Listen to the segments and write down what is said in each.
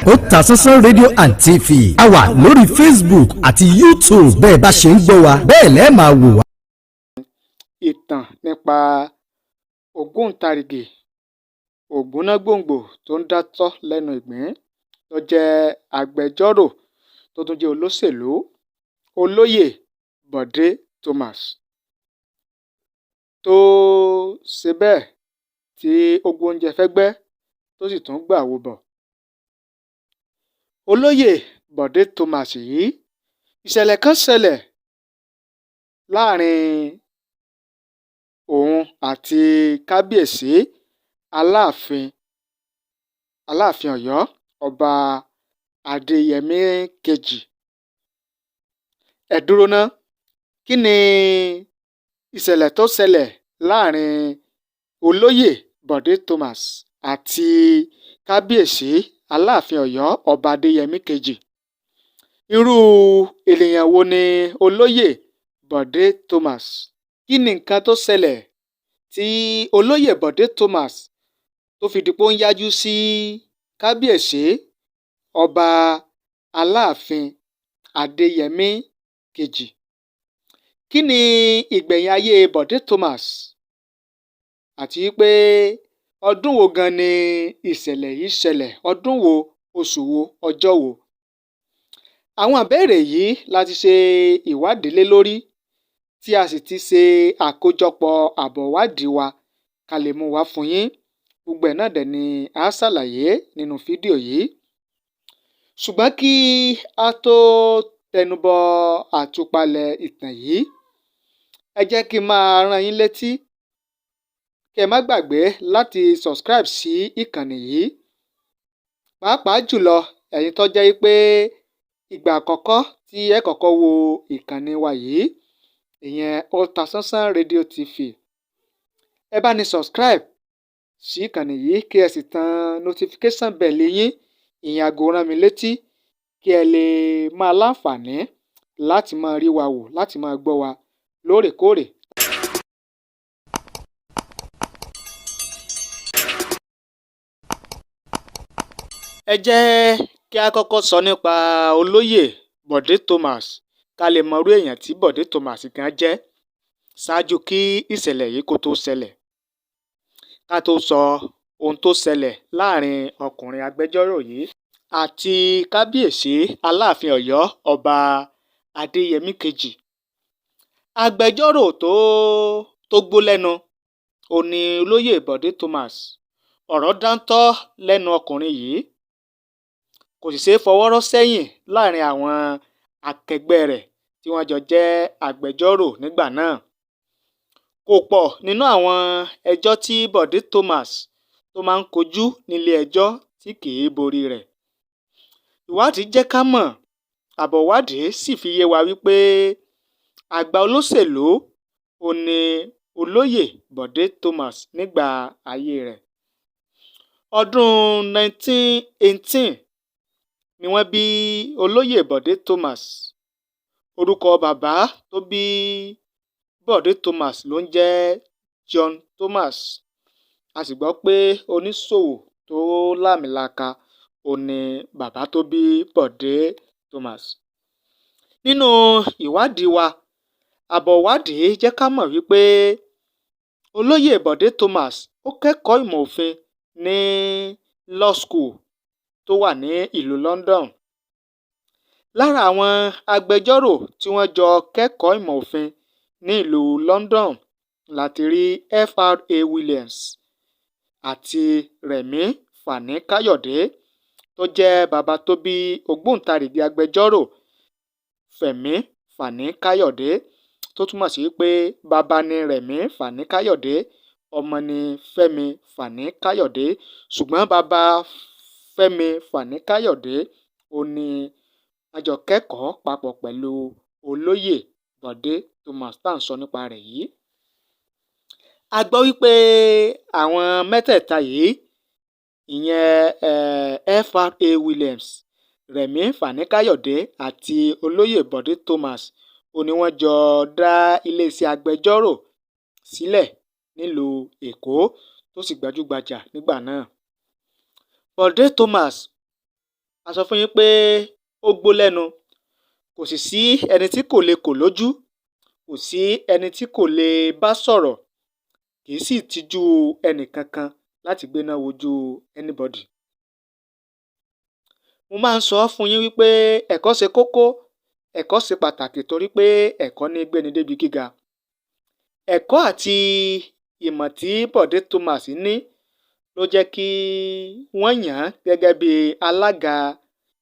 Otasansan Radio and TV, a wà lórí Facebook àti YouTube. Bẹ́ẹ̀ bá ṣe ń gbọ́ wa, bẹ́ẹ̀ lẹ́ẹ̀ máa wò wá. Ìtàn nípa ògbóǹtarìgì ògbónágbòǹgbò tó ń dátọ́ lẹ́nu ìgbín, tó jẹ́ agbẹjọ́rò, tó tún jẹ́ olóṣèlú, Olóyè Bọ̀dé Thomas, tó ṣe bẹ́ẹ̀ tí ó gbóúnjẹ fẹ́gbẹ́, tó sì tún gbàwo bọ̀. Olóyè Bọ̀dé Thomas yìí, ìṣẹ̀lẹ̀ kan ṣẹlẹ̀ láàrin òun àti Kábíyèsí Aláàfin Ọ̀yọ́, Ọba Adéyẹmí kejì. Ẹ dúró ná, kí ni ìṣẹ̀lẹ̀ tó ṣẹlẹ̀ láàrin Olóyè Bọ̀dé Thomas àti Kábíyèsí Aláàfin Ọ̀yọ́, Ọba Adéyẹmí kejì? Irú ènìyàn wo ni Olóyè Bọ̀dé Thomas? Kí ni nǹkan tó ṣẹlẹ̀ tí Olóyè Bọ̀dé Thomas tó fi di pé ó ń yájú sí Kábíyèsí Ọba Aláàfin Adéyẹmí kejì? Kí ni ìgbẹ̀yìn ayé Bọ̀dé Thomas, àti pé ọdún wo gan ni ìṣẹ̀lẹ̀ yìí ṣẹlẹ̀? Ọdún wo, oṣù wo, ọjọ́ wo? Àwọn ìbéèrè yìí la ti ṣe ìwádìí lé lórí, tí a sì ti ṣe àkójọpọ̀ àbọ̀ ìwádìí wa ká lè mú wá fún yín. Gbogbo ẹ̀ náà dẹ̀ ni a ṣàlàyé nínú fídíò yìí. Ṣùgbọ́n kí a tó tẹnubọ àtúpalẹ̀ ìtàn yìí, ẹ jẹ́ kí n máa rán yín létí kí ẹ má gbàgbé láti subscribe sí ìkànnì yìí, pàápàá jùlọ ẹ̀yin tó jẹ́ pé ìgbà àkọ́kọ́ tí ẹ kọ́kọ́ wo ìkànnì wa yìí, ìyẹn Otasansan Radio TV. Ẹ bá ní subscribe sí ìkànnì yìí, kí ẹ sì tan notification bell yín, ìyẹn aago rán mi létí, kí ẹ lè máa láǹfààní láti máa rí wa wò, láti máa gbọ́ wa lóòrèkóòrè. Ẹ jẹ́ kí a kọ́kọ́ sọ nípa Olóyè Bọ̀dé Thomas, ká lè mọrú èèyàn tí Bọ̀dé Thomas gan jẹ́ ṣáájú kí ìṣẹ̀lẹ̀ yìí kó tó ṣẹlẹ̀, ká tó sọ ohun tó ṣẹlẹ̀ láàrin ọkùnrin agbẹjọ́rò yìí àti Kábíyèsí Aláàfin Ọ̀yọ́, Ọba Adéyẹmí kejì. Agbẹjọ́rò tó gbó lẹ́nu òun ni Olóyè Bọ̀dé Thomas. Ọ̀rọ̀ dáńtọ́ lẹ́nu ọkùnrin yìí, kò sì ṣeé fọwọ́ rọ́ sẹ́yìn láàrin àwọn akẹgbẹ́ rẹ̀ tí wọ́n jọ jẹ́ agbẹjọ́rò nígbà náà. Kò pọ̀ nínú àwọn ẹjọ́ tí Bọ̀dé Thomas tó máa ń kojú nílé ẹjọ́ tí kì í borí rẹ̀. Ìwádìí jẹ́ ká mọ̀, àbọ̀ ìwádìí sì fi yé wa wípé àgbà olóṣèlú òun ni Olóyè Bọ̀dé Thomas nígbà ayé rẹ̀. Ọdún 1918 ni wọ́n bí Olóyè Bọ̀dé Thomas. Orúkọ bàbá tó bí Bọ̀dé Thomas ló ń jẹ́ John Thomas. A sì gbọ́ pé oníṣòwò tó láàmìlaaka òun ni bàbá tó bí Bọ̀dé Thomas. Nínú ìwádìí wa, àbọ̀ ìwádìí jẹ́ ká mọ̀ wípé Olóyè Bọ̀dé Thomas ó kẹ́kọ̀ọ́ ìmọ̀ òfin ní Law School tó wà ní ìlú London. Lára àwọn agbẹjọ́rò tí wọ́n jọ kẹ́kọ̀ọ́ ìmọ̀ òfin ní ìlú London láti rí F.R.A. Williams àti Rẹ̀mí Fani-Káyọ̀dé, tó jẹ́ bàbá tó bí ògbóǹtarìgì agbẹjọ́rò Fẹ̀mí Fani-Káyọ̀dé, tó túmọ̀ sí pé bàbá ni Rẹ̀mí Fani-Káyọ̀dé, ọmọ ni Fẹ́mi Fani-Káyọ̀dé. Ṣùgbọ́n bàbá Fẹ́mi Fani-Káyọ̀dé ó ní wọ́n jọ kẹ́kọ̀ọ́ papọ̀ pẹ̀lú Olóyè Bọ̀dé Thomas tá à ń sọ nípa rẹ̀ yìí. A gbọ́ wípé àwọn mẹ́tẹ̀ẹ̀ta yìí, ìyẹn F.R.A. Williams, Rẹ̀mí Fani-Káyọ̀dé àti Olóyè Bọ̀dé Thomas, ó ní wọ́n jọ dá iléeṣẹ́ agbẹjọ́rò sílẹ̀ nílùú Èkó tó sì gbajúgbajà nígbà náà. Bọ̀dé Thomas A sọ fún yín pé ó gbó lẹ́nu, kò sì sí ẹni tí kò lè kò lójú, kò sí ẹni tí kò lè bá sọ̀rọ̀, kì í sì tijú ẹnì kankan láti gbéná wojú anybody. Mo máa ń sọ fún yín wípé ẹ̀kọ́ ṣe kókó, ẹ̀kọ́ ṣe pàtàkì, torí pé ẹ̀kọ́ ní gbéni débi gíga. Ẹ̀kọ́ àti ìmọ̀ tí Bọ̀dé Thomas ní ló jẹ́ kí wọ́n yàn án gẹ́gẹ́ bí alága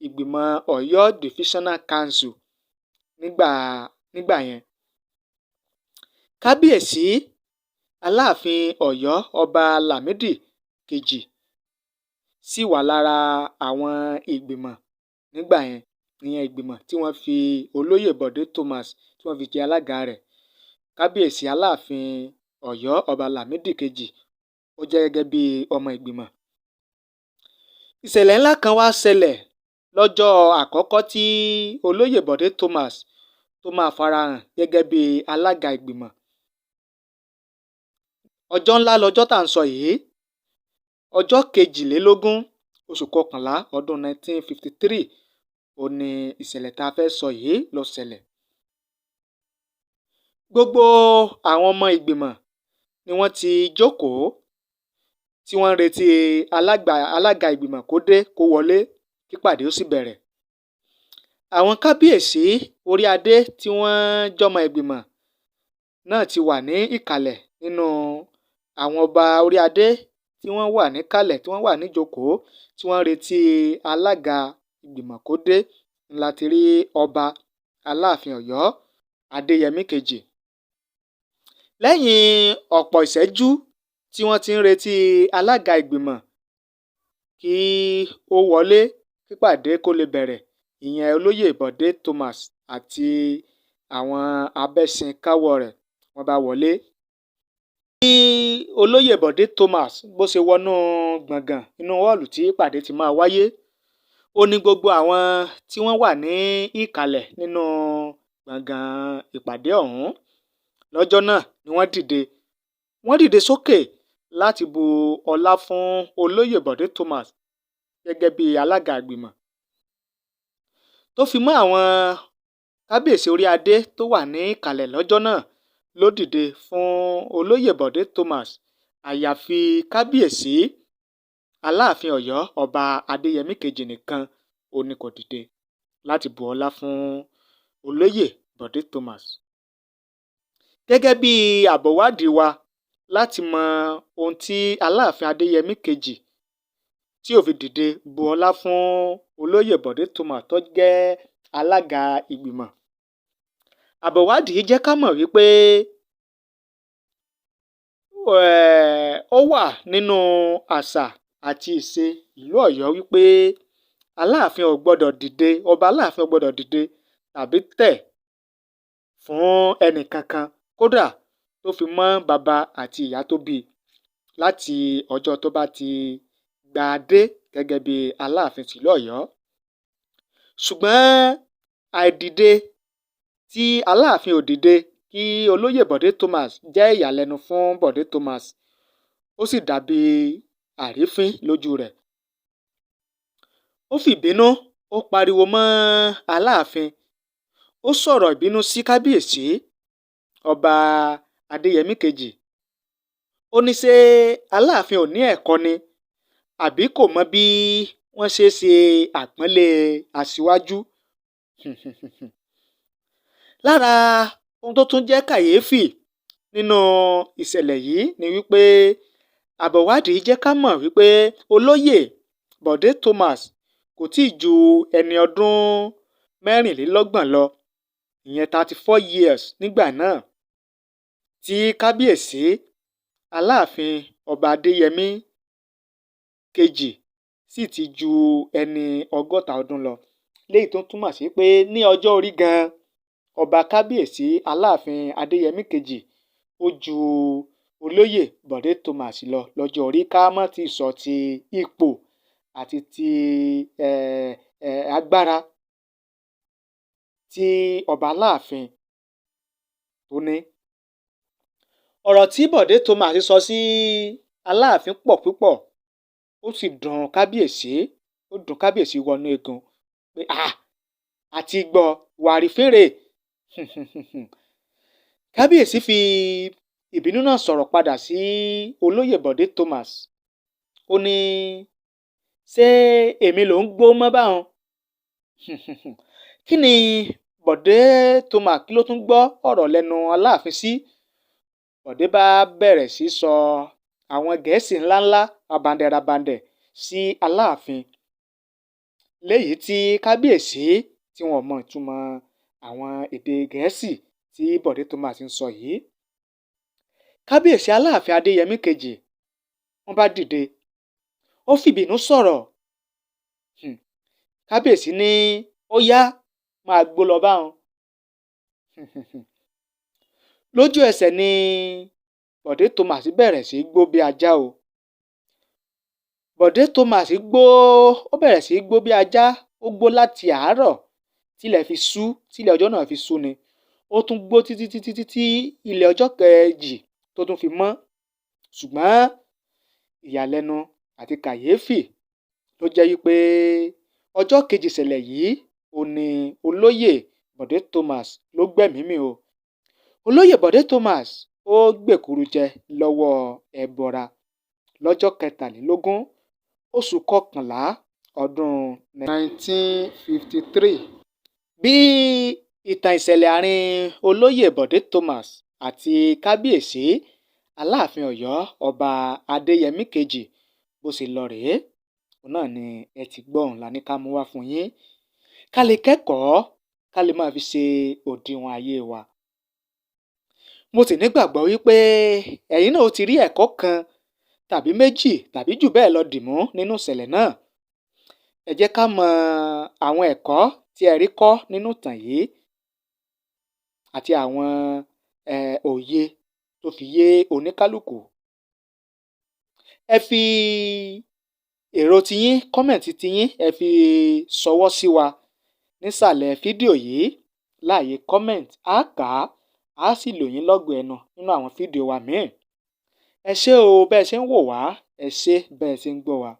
ìgbìmọ̀ Ọ̀yọ́ Divisional Council nígbà yẹn. Kábíyèsí Aláàfin Ọ̀yọ́, Ọba Lámìdí kejì, sì wà lára àwọn ìgbìmọ̀ nígbà yẹn, ìyẹn ìgbìmọ̀ tí wọ́n fi olóyè Bọ̀dé Thomas tí wọ́n fi jẹ alága rẹ̀. Kábíyèsí Aláàfin Ọ̀yọ́, Ọba Lámìdí kejì, ó jẹ́ gẹ́gẹ́ bí ọmọ ìgbìmọ̀. Ìṣẹ̀lẹ̀ ńlá kan wá ṣẹlẹ̀ lọ́jọ́ àkọ́kọ́ tí olóyè Bọ̀dé Thomas tó máa farahàn gẹ́gẹ́ bí alága ìgbìmọ̀. Ọjọ́ ńlá lọ́jọ́ tá à ń sọ yìí, ọjọ́ 22 oṣù kọkànlá ọdún 1953, ó ní ìṣẹ̀lẹ̀ tá a fẹ́ sọ yìí ló ṣẹlẹ̀. Gbogbo àwọn ọmọ ìgbìmọ̀ ni wọ́n ti jókòó tí wọ́n ń retí alága ìgbìmọ̀ kó dé, kó wọlé, kípàdé ó sì bẹ̀rẹ̀. Àwọn kábíyèsí orí adé tí wọ́n jọmọ ìgbìmọ̀ náà ti wà ní ìkàlẹ̀ nínú àwọn ọba orí adé tí wọ́n wà níkàlẹ̀, tí wọ́n wà níjókòó, tí wọ́n ń retí alága ìgbìmọ̀ kó dé ńlá ti rí ọba Aláàfin Ọ̀yọ́ Adéyẹmí kejì. Lẹ́yìn ọ̀pọ̀ ìṣẹ́jú tí wọ́n ti ń retí alága ìgbìmọ̀ kí ó wọlé kípàdé kó lè bẹ̀rẹ̀, ìyẹn olóyè Bọ̀dé Thomas àti àwọn abẹ́sìnkáwọ́ rẹ̀, wọ́n bá wọlé. Bí olóyè Bọ̀dé Thomas bó ṣe wọnú gbọ̀ngàn inú họ́ọ̀lù tí ìpàdé ti máa wáyé, ó ní gbogbo àwọn tí wọ́n wà ní ìkàlẹ̀ nínú gbọ̀ngàn ìpàdé ọ̀hún lọ́jọ́ náà ni wọ́n dìde. Wọ́n dìde sókè láti bu ọlá fún olóyè Bọ̀dé Thomas gẹ́gẹ́ bí alága ìgbìmọ̀, tó fi mọ́ àwọn kábíyèsí orí adé tó wà ní ìkàlẹ̀ lọ́jọ́ náà ló dìde fún olóyè Bọ̀dé Thomas, àyàfi kábíyèsí Aláàfin Ọ̀yọ́, Ọba Adéyẹmí kejì nìkan, ó ní kò dìde láti bu ọlá fún olóyè Bọ̀dé Thomas. Gẹ́gẹ́ bí àbọ̀wádìí wa láti mọ ohun tí Aláàfin Adéyẹmí kejì tí ò fi dìde bu ọlá fún olóyè Bọ̀dé Thomas tó jẹ́ alága ìgbìmọ̀, àbọ̀wádìí jẹ́ ká mọ̀ wípé ó wà nínú àṣà àti ìṣe ìlú Ọ̀yọ́ wípé Aláàfin ò gbọ́dọ̀ dìde, ọba Aláàfin ò gbọ́dọ̀ dìde tàbí tẹ̀ fún ẹnì kankan, kódà tó fi mọ́ bàbá àti ìyá tó bí i, láti ọjọ́ tó bá ti gba adé gẹ́gẹ́ bí Aláàfin tìlú Ọ̀yọ́. Ṣùgbọ́n àìdìde tí Aláàfin ò dìde kí olóyè Bọ̀dé Thomas jẹ́ ìyàlẹ́nu fún Bọ̀dé Thomas, ó sì dàbí àrífín lójú rẹ̀. Ó fìbínú, ó pariwo mọ́ Aláàfin, ó sọ̀rọ̀ ìbínú sí kábíyèsí Ọba Adéyẹmí kejì. Ó ní ṣé Aláàfin ò ní ẹ̀kọ́ ni, àbí kò mọ bí wọ́n ṣe ṣe àpọ́nlé aṣíwájú? Lára ohun tó tún jẹ́ kàyéfì nínú ìṣẹ̀lẹ̀ yìí ni wípé àbọ̀wádìí jẹ́ ká mọ̀ wípé olóyè Bọ̀dé Thomas kò tíì ju ẹni ọdún 24 lọ, ìyẹn 34 years nígbà náà, tí kábíyèsí Aláàfin Ọba Adéyẹmí kejì sì ti ju ẹni 60 ọdún lọ, léyìí tó túmọ̀ sí pé ní ọjọ́ orí gan-an, ọba kábíyèsí Aláàfin Adéyẹmí kejì ó ju olóyè Bọ̀dé Thomas lọ lọ́jọ́ orí, ká má ti sọ ti ipò àti ti agbára tí ọba Aláàfin tó ní. Ọ̀rọ̀ tí Bọ̀dé Thomas sọ sí Aláàfin pọ̀ púpọ̀, ó sì dùn kábíyèsí, ó Ó dùn kábíyèsí wọnú eegun pé ah, àti gbọ́ wàrí fèrè. Kábíyèsí fi ìbínú náà sọ̀rọ̀ padà sí olóyè Bọ̀dé Thomas. Ó ní, "Ṣé èmi ló ń gbó mọ́ báwọn?" Kí ni Bọ̀dé Thomas, kí ló tún gbọ́ ọ̀rọ̀ lẹ́nu Aláàfin sí? Bọ̀dé bá bẹ̀rẹ̀ sí sọ àwọn Gẹ̀ẹ́sì ńláńlá rabandẹ̀-rabandẹ̀ sí Aláàfin, léyìí tí kábíyèsí tí wọn mọ ìtumọ̀ àwọn èdè Gẹ̀ẹ́sì tí Bọ̀dé Thomas ń sọ yìí. Kábíyèsí Aláàfin Adéyẹmí kejì, wọ́n bá dìde, ó fìbínú sọ̀rọ̀. Kábíyèsí ní, "Ó yá, máa gbó lọ báwọn." Lójú ẹsẹ̀ ni Bọ̀dé Thomas bẹ̀rẹ̀ sí í gbó bí ajá o. Bọ̀dé Thomas gbó, ó bẹ̀rẹ̀ sí í gbó bí ajá. Ó gbó láti àárọ̀ tílẹ̀ fi ṣú, tílẹ̀ ọjọ́ náà fi ṣú ni. Ó tún gbó títí títí títí ilẹ̀ ọjọ́ kejì tó tún fi mọ́. Ṣùgbọ́n ìyàlẹ́nu àti kàyéfì ló jẹ́ wípé ọjọ́ kejì ìṣẹ̀lẹ̀ yìí ò ní olóyè Bọ̀dé Thomas ló gbẹ̀mí mì o. Olóyè Bọ̀dé Thomas ó gbèkúrú jẹ lọ́wọ́ ẹbọra lọ́jọ́ 23 oṣù kọkànlá ọdún 1953. Bí ìtàn ìṣẹ̀lẹ̀ àárín olóyè Bọ̀dé Thomas àti kábíyèsí Aláàfin Ọ̀yọ́, Ọba Adéyẹmí kejì, bó ṣe lọ rèé, òun náà ni ẹ ti gbọ́ òun la ní ká mú wá fún yín, ká lè kẹ́kọ̀ọ́, ká lè máa fi ṣe òdiwọ̀n ayé wa. Mo sì nígbàgbọ́ wípé ẹ̀yin náà ó ti rí ẹ̀kọ́ kan tàbí méjì tàbí jù bẹ́ẹ̀ lọ dìmú nínú ìṣẹ̀lẹ̀ náà. Ẹ jẹ́ ká mọ àwọn ẹ̀kọ́ tí ẹ rí kọ́ nínú ìtàn yìí àti àwọn òye tó fi yé oníkálukú. Ẹ fi èrò tiyín, comment tiyín, ẹ fi ṣọwọ́ sí wa nísàlẹ̀ fídíò yìí láàyè comment. Á kà á, á sì lò yín lọ́gọ ẹnu nínú àwọn fídíò wa míì. Ẹ ṣé o bẹ́ẹ̀ ṣe ń wò wá, ẹ ṣé bẹ́ẹ̀ ṣe ń gbọ́ wa.